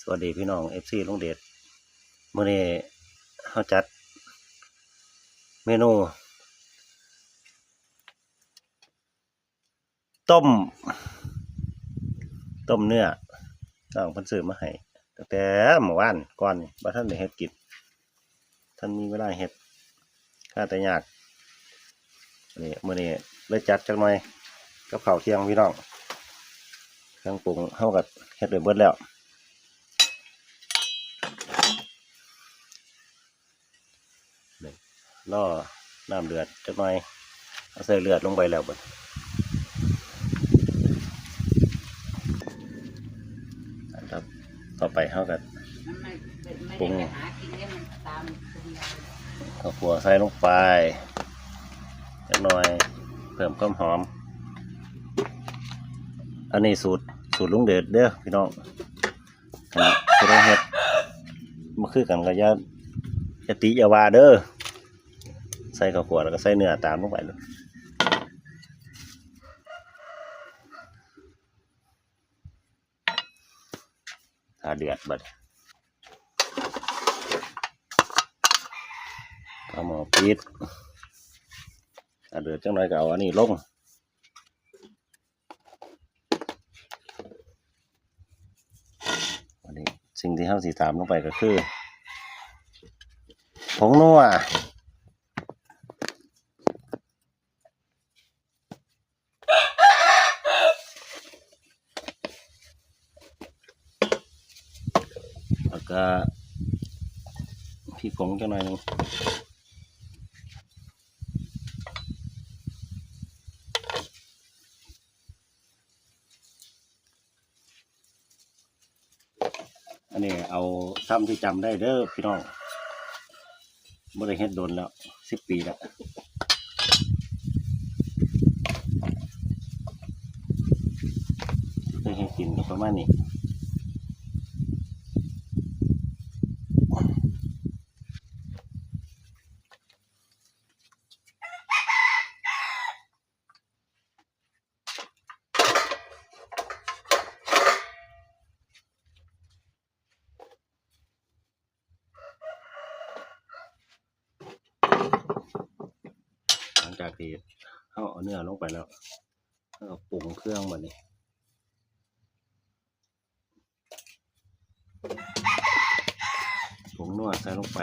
ສະຫວັດດີພີ່ນ້ອງ ເອັຟຊີ ລຸງເດດ ມື້ນີ້ເຮົາຈັດເມນູ ຕົ້ມ ຕົ້ມເນື້ອ ນ້ອງເພິ່ນຊື້ມາໃຫ້ຕັ້ງແຕ່ມື້ວານກ່ອນນີ້ ບໍ່ທັນໄດ້ເຮັດກິນ ທັນມີເວລາເຮັດ ຄາແຕ່ຍາກ ນີ້ ມື້ນີ້ເລີຍຈັດຈັກໜ່ອຍ ກັບເຂົ້າທ່ຽງພີ່ນ້ອງ ເຄື່ອງປຸງເຮົາກໍເຮັດໄວ້ເບິດແລ້ວ ນີ້ ລໍນ້ຳເດືອດຈັກໜ່ອຍ ເອົາໃສ່ເລືອດລົງໄປແລ້ວບັດ ອັນຕໍ່ໄປເຮົາກໍປຸງເຂົ້າຂົ້ວໃສ່ລົງໄປຈັກໜ່ອຍ ເພີ່ມຄວາມຫອມ ອັນນີ້ສູດ ສູດລຸງເດດເດີ້ພີ່ນ້ອງ ຄັນຜູ້ໃດເຮັດບໍ່ຄືກັນກໍຢ່າ ຢ່າຕິຢ່າວ່າເດີ້ ໃສ່ເຂົ້າຂົ້ວແລ້ວກໍໃສ່ເນື້ອຕາມລົງໄປ ຖ້າເດືອດບັດ ເອົາໝໍ້ປິດ ຖ້າເດືອດຈັກໜ່ອຍກໍເອົາອັນນີ້ລົງ ບັດນີ້ສິ່ງທີ່ເຮົາຊິຕາມລົງໄປກໍຄື ຜົງນົວ ແລ້ວກະພິກຜົງຈັກໜ້ອຍໜຶ່ງ ອັນນີ້ເອົາຊ່ຳທີ່ຈຳໄດ້ເດີ້ພີ່ນ້ອງ ບໍ່ໄດ້ເຮັດດົນແລ້ວ ສິບປີແລ້ວ ໄດ້ເຮັດກິນກໍປະມານນີ້. ຫຼັງຈາກທີ່ເຮົາເອົາເນື້ອລົງໄປແລ້ວ ເຮົາກໍປຸງເຄື່ອງບັດນີ້ ຜົງນົວໃສ່ລົງໄປ